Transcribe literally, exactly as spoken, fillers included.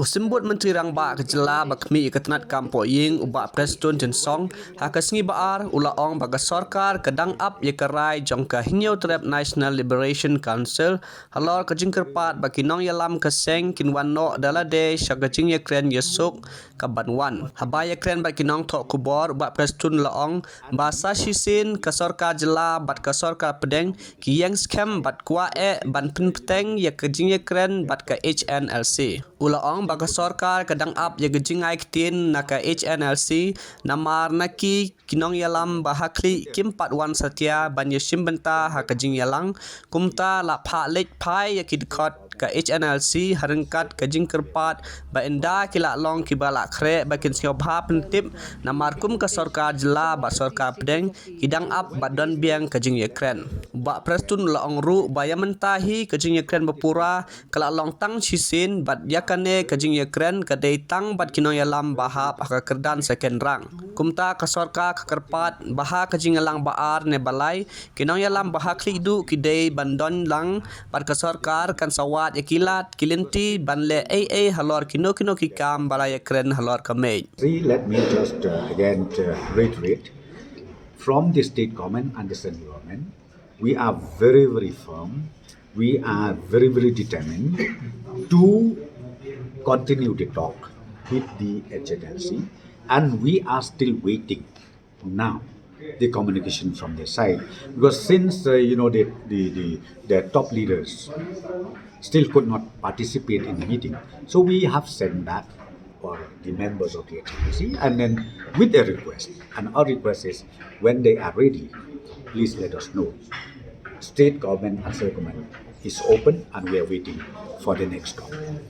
U Symbud Myntri Rangbah ka jylla ba khmih ïa ka tnat kam pohïing u Bah Prestone Tynsong, ha ka sngi Ba-ar u la ong ba ka sorkar ka dang ap ïa ka rai jong ka Hynñiewtrep National Liberation Council halor ka jingkyrpad ba ki nongïalam ka seng kin wan noh da lade sha ka jingïakren ïasuk ka ban wan. Haba ïakren bad ki nongthoh khubor, u Bah Prestone u la ong ba sa shisien ka sorkar jylla bad ka sorkar pdeng ki ïeng skhem bad kwah eh ban pynbteng ïa ka jingïakren bad ka H N L C. U la ong ba ka sorkar ka dang ap ïa ka jingai ktien na ka H N L C, namar na ki ki nongïalam ba ha khlieh kim pat wan satia ban ïashim bynta ha ka jingïalang. Kumta la phah leit phai ïa ki dkhot ka H N L C ha ryngkat ka jingkyrpad ba ynda ki la long kiba la khreh ba kin sngewbha pyntip, namar kum ka sorkar jylla bad sorkar pdeng ki dang ap ba don biang ka jingïakren. U Bah Prestone u la ong ruh ba ïa mynta hi ka jingïakren ba pura ka la long tang shisien bad ïa kane ka jingïakren ka dei tang bad ki nongïalam ba hap ha ka kyrdan second round. Kumta ka sorkar ka kyrpad ba ha ka jingïalang ba ar ne ba lai, ki nongïalam ba ha khlieh duh ki dei ban don lang bad ka sorkar kan sa wad ïa ki lad ki lynti ban leh ei ei halor kino kino ki kam ba la ïakren halor ka mei. See, let me just uh, again uh, reiterate, from the state government and the central government, we are very, very firm. We are very, very determined to continue the talk with the H N L C, and we are still waiting now the communication from their side, because since uh, you know the, the, the, the top leaders still could not participate in the meeting, so we have sent back for the members of the H N L C, and then with a request, and our request is, when they are ready, please let us know. State government and central government is open, and we are waiting for the next government.